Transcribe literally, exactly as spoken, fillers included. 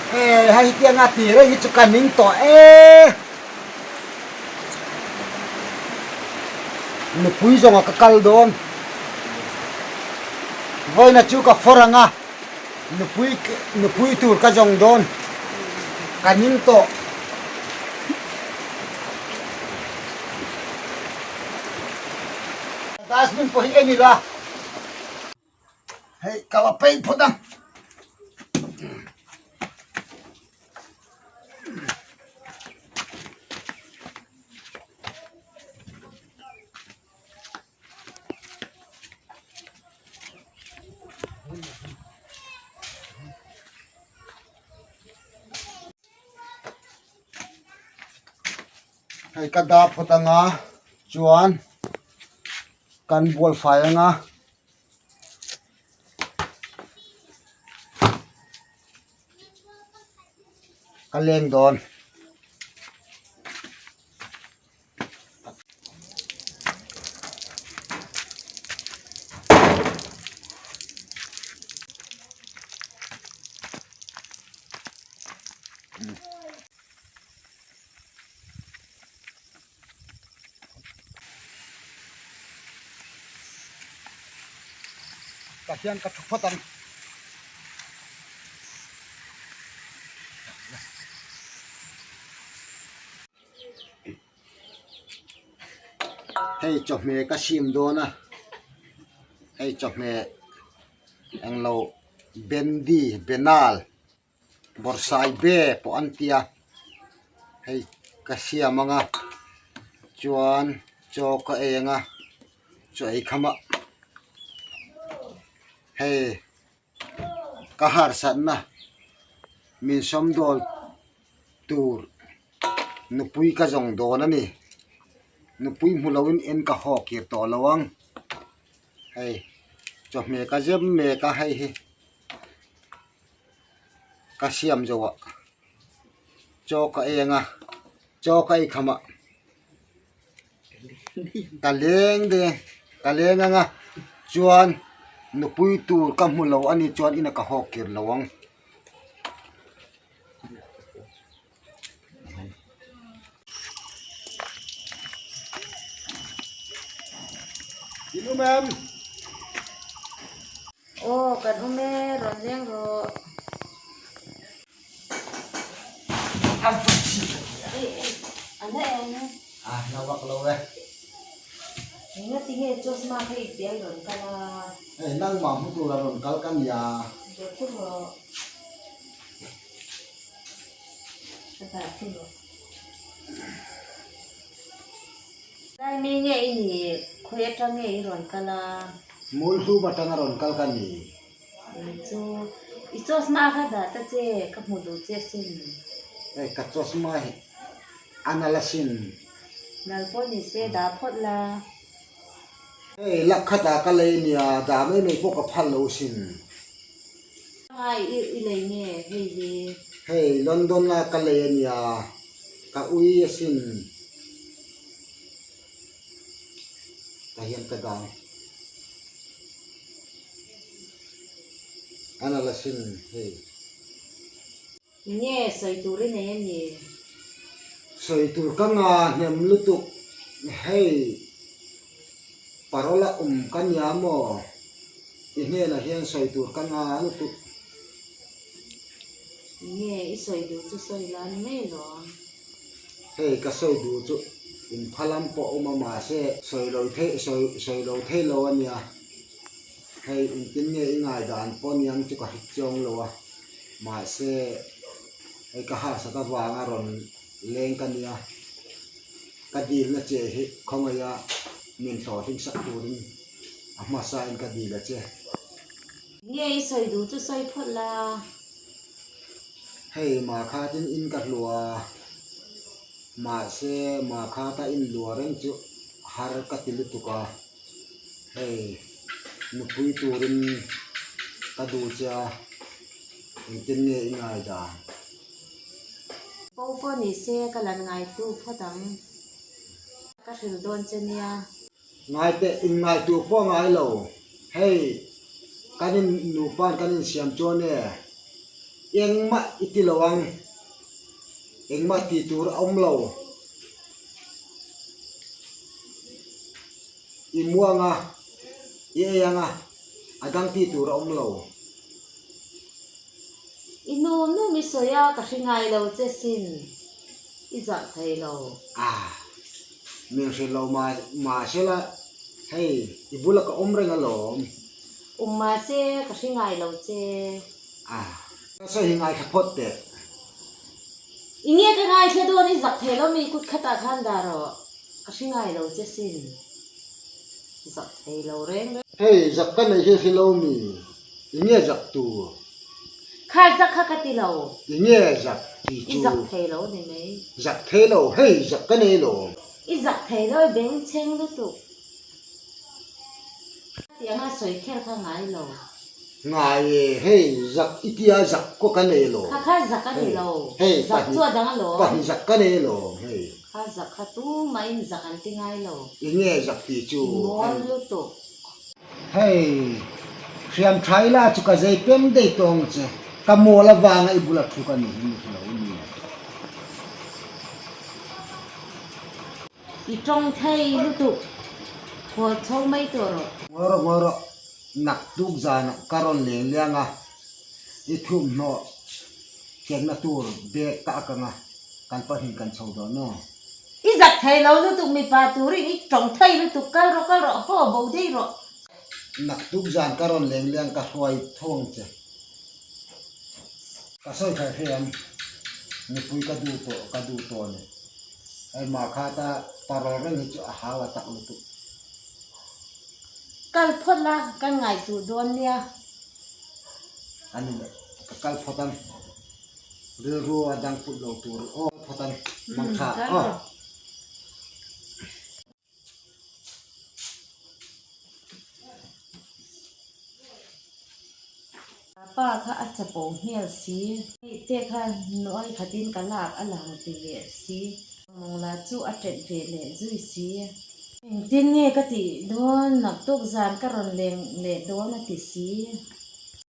E, hai tieng a ti reng hi chu ka ning tawh e. Nupui zawnga ka kal dawn. Vawiina chu ka fawr ang a. Nupui, nupui tur ka zawng dawn. Ka ning tawh. Dustbin pawh hi en i la. Hei, ka va pei phawt ang. Hei, ka da phawt ang a, chuan kan bual fai ang a. Ka leng dawn. Ka hian ka thu phawt ang. Hei chawhme ka siam dawn a. Hei chawhme englo bendi, benal. Borsai be pawh an tia. Hei, ka siam ang a. Chuan chaw ka ei ang a. Chaw ei khama. Hei, ka harsatna min sawm dawl tur nupui ka zawng dawn a ni. Nupui hmu loin en ka haw kir tawh lo ang. Hei, chawhme ka zem mek a hei hi. Ka siam zo a. Chaw ka ei ang a. Chaw ka ei khama. Ka leng de. Ka leng ang a. Chuan nupui tur ka hmu lo a ni chuan ina ka haw kir lo ang. In um em? Aw, kan um e, rawn leng rawh. Ei, ei, a na eng? A, na vak lo e. Eng a ti nge, chawsma kha i piang rawn kal a? Ei, nangma hmu tura rawn kal ka nia. Ve thu rawh. Ka ta thu rawh. Lai mi nge i ni, khawi aṭang nge i rawn kal a? Muolhlum aṭanga rawn kal ka ni. Chu, i chawsma kha dah ta che, ka hmu duh che sin. Ei, ka chawsma hi a nal a sin. Nal pawh ni se, dah phawt la. Hei, lak khata ka lei nia, dam ei mai pawh ka phal lo sin. Ai, i, i lei nge, hei hi. Hei, London-a ka lei a nia, ka ui a sin. Ka hian ka dam. Ana la sin, hei. Nge sawi tur i nei a ni? Sawi tur ka nga hnem lutuk. Hei, parol a um ka nia maw? I hnenah hian sawi tur ka nga lutuk. Nge i sawi duh chu sawi la ni mai lo. Hei, ka sawi duh chu inphalam pawh a um a, mahse, sawi lo thei, sawi, sawi lo thei lo a nia. Hei, engtin nge i ngaidan pawh ni ang chu ka hre chiang lo a. Mahse, hei ka harsat avanga rawn leng ka nia. Ka dilna che hi khawngaia min hlawhtling sak turin a hmasain ka dil a che. Nge i sawi duh chu sawi phawt la. Hei, Makhatin in ka hluah a. Mahse, Makhata in luah reng chu har ka ti lutuk a. Hei, nupui turin ka duh che a, engtin nge i ngaidan? Popo ni se ka lan ngaituo phawt ang. Ka hril dawn che nia. Ngai teh, inngaituo pawh a ngai lo. Hei, kan in, nupan kan insiam chuan e. Engmah i ti lo ang. Engmah ti tur a um lo. I muang a, i ei ang a, a dang ti tur a um lo. I nuom nuom i sawi a, ka hre ngai lo che sin. I zak thei lo. A, min hre lo ma, ma se la. Hei, i bula ka um reng alawm. Um ma se, ka hre ngai lo che. A, ka sawi hi ngaithla phawt teh. I nge ka ngaithla dawn, i zak thei lo mi kut khata khan dar rawh. Ka hre ngai lo che sin. Zak thei lo reng reng. Hei, zak ka nei hi hre lo mi. I nge zak tu? Kha zak kha ka ti lo. I nge zak ti chu? I zak thei lo ni mai. Zak thei lo, hei, zak ka nei lo. I zak thei lo, beng cheng lutuk. Ti anga sawi kher kha ngai lo. Ngai e, hei, zak i tia zak ko ka nei lo. Kha kha zak a ni lo. Hei, zak pahni, chu a dang a lo. Pahni zak ka nei lo, hei. Kha zak kha tu mai in zak an ti ngai lo. I nge zak ti chu? I mawl lutuk. Hei, hriam thai la chu ka zei pem dei tawng che. Ka mawl avanga i bula thuk a ni hin ni lo ni. I ṭawng thei lutuk. Khawl chho mai tawh rawh. Ngawi rawh, ngawi rawh. Naktuk zana ka rawn leng liang a. I thuomhnaw kengna tur bag ka ak ang a. Kan pahni kan chho dawn naw. I zak thei lo lutuk, mipa turin i ṭawng thei lutuk, kal rawh, kal rawh, haw bo dei rawh. Naktuk zan ka rawn leng liang, ka hruai thawng che. Ka sawi thei hre am? Mipui ka duh tawh, ka duh tawh ni. Hei, ma kha ta parol reng hi chu a hau a tak lutuk. Kal phawt la, kan ngaituo dawn nia. A ni le, ka kal phawt ang. Rilru a dang put lo tur. Aw, phawt ang. Mang tha. Mm, kal aw. Phawt. Pa kha a chapo hmel si. Te kha nuoi khatin ka lak a lang ti ve si. Mawng la chu a ṭet ve leh zui si. Engtin nge ka ti dawn, naktuk zan ka rawn leng leh dawn a ti si.